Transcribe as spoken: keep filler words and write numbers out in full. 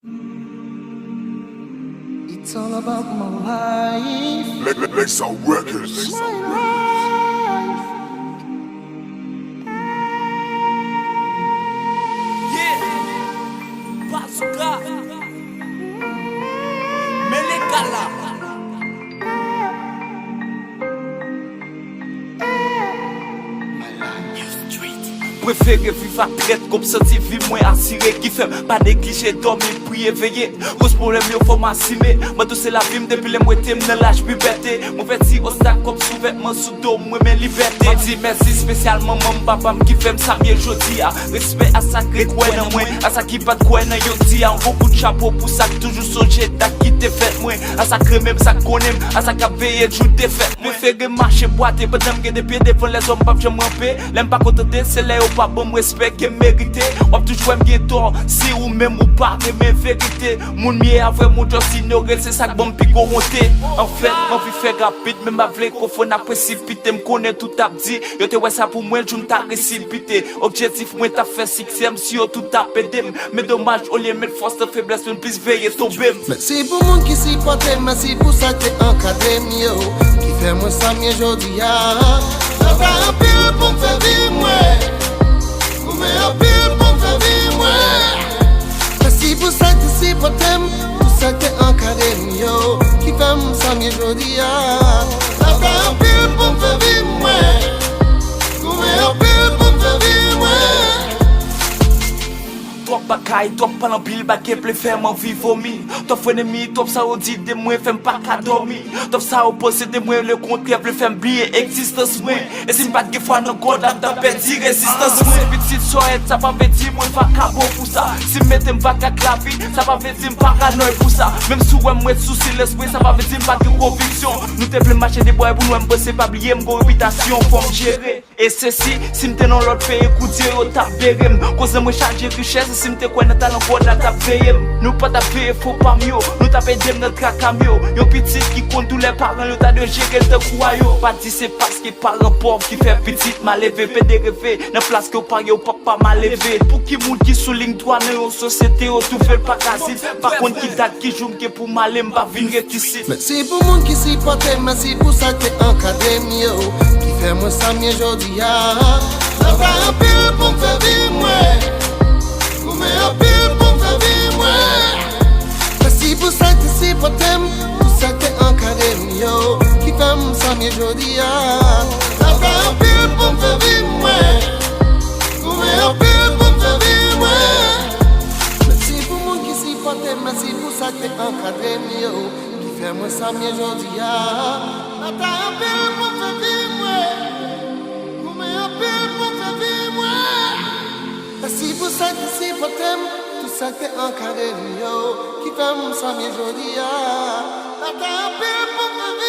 It's all about my life. Black, Black Sound Records. My life. Yeah. Bazooka. Mele gala. Prefere viv ak trèt, kòm santi vi mwen asire, ki fè m pa neglije dòmi, priye, veye. Koz pwoblèm yo fò m asime. Mwen tou se lavi m depi lè m wete m nan laj pibète. Mwen vèti obstak kòm souvètman sou do m, mwen men libète. M ap di mèsi espesyalman manman m, papa m ki fè m sa m ye jodi a. Respè a sa k ret kwè nan mwen, a sa ki pa t kwè nan yo di a. Yon gwo kout chapo pou sa k toujou sonje dat ki te fèt mwen. A sa k renmen m, sa k konnen m, a sa k ap veye jou defèt mwen. Prefere mache bwate pandan m gen de pye devan lèzòm, m p ap janm ranpe. Lè m pa kontante, se lè yo pa ban m respè ke m merite. W ap toujou wè m gen tò si ou menm ou pa renmen verite. Moun m ye a vrè, moun just inyore l, se sa k ban m pi gwo wonte. Anfèt, m anvi fè rapid, men m pa vle konfonn ak presipite. M konnen tout ap di, yo te wè sa pou mwen, jou m ta resipite. Objektif mwen t ap fè siksè m si yo tout t ap ede m. Men domaj, olye met fòs nan feblès, mwen plis veye tonbe m. Mèsi pou moun ki sipòte m, mèsi pou sa k te ankadre m yo, ki fè mwen sa m ye jodi a. Sa fè anpil pou m fè vi mwen. Goumen anpil pou m fè vi mwen. Mèsi pou sa k te sipòte m, pou sa k te ankadre m yo, ki fè m sa m ye jodi a. Sa fè anpil pou m fè vi mwen. Goumen anpil pou m fè vi mwen. Twòp bagay, twòp pale anpil bagay vle fè m anvi vomi. Twòp frenemi, twòp sa yo di de mwen fè m pa ka dòmi. Twòp sa yo panse de mwen, lekontrè vle fè m bliye egzistans mwen. E si m pa t gen fwa nan God la, m t ap pèdi rezistans mwen. Se pitit sòyèt, sa pa vle di mwen vakabon pou sa. Si m mete m vag ak lavi, sa pa vle di m paranòy pou sa. Menm si w wè m ret sou silans mwen, sa pa vle di m pa gen konviksyon. Nou te vle mache de bwa e pou nou, m panse pa bliye m gon repitasyon, fò m jere. E se si, si m te nan lòt peyi, koudye yo t ap bere m. Koz nan mwen chaje richès, e si m te kwè nan talan God la t ap veye m. Nou pa t ap veye fo pa m yo, nou t ap ede m nan traka m yo. Yon pitit ki konn doulè paran l yo ta dwe jere l tankou a yo. Pa di se paske paran pòv ki fè pitit mal elve, pede reve nan plas ke w pa gen, w p ap pa mal elve. Pou ki moun ki sou liy dwat nan yon sosyete yo twouve l pa ka zil, pa konn ki dat ki jou m gen pou m ale, m pa vin ret isit. Mèsi pou moun ki sipòte m, mèsi pou sa k te ankadre m yo, ki fè mwen sa m ye jodi a. Sa fè anpil pou m fè vi mwen. Goumen anpil pou m fè vi mwen. Mèsi pou sa k te sipòte m, pou sa k te ankadre m yo, ki fè m sa m ye jodi a. Sa fè anpil pou m fè vi mwen. Goumen anpil pou m fè vi mwen. Mèsi pou moun ki sipòte m, mèsi pou sa k te ankadre m yo, ki fè mwen sa m ye jodi a. Batay anpil pou m fè vi mwen. Goumen anpil pou m fè vi mwen. Mèsi pou sa k te sipòte m, tout sa k te ankadre m yo, ki fè m sa m ye jodi a. Batay anpil pou m fè vi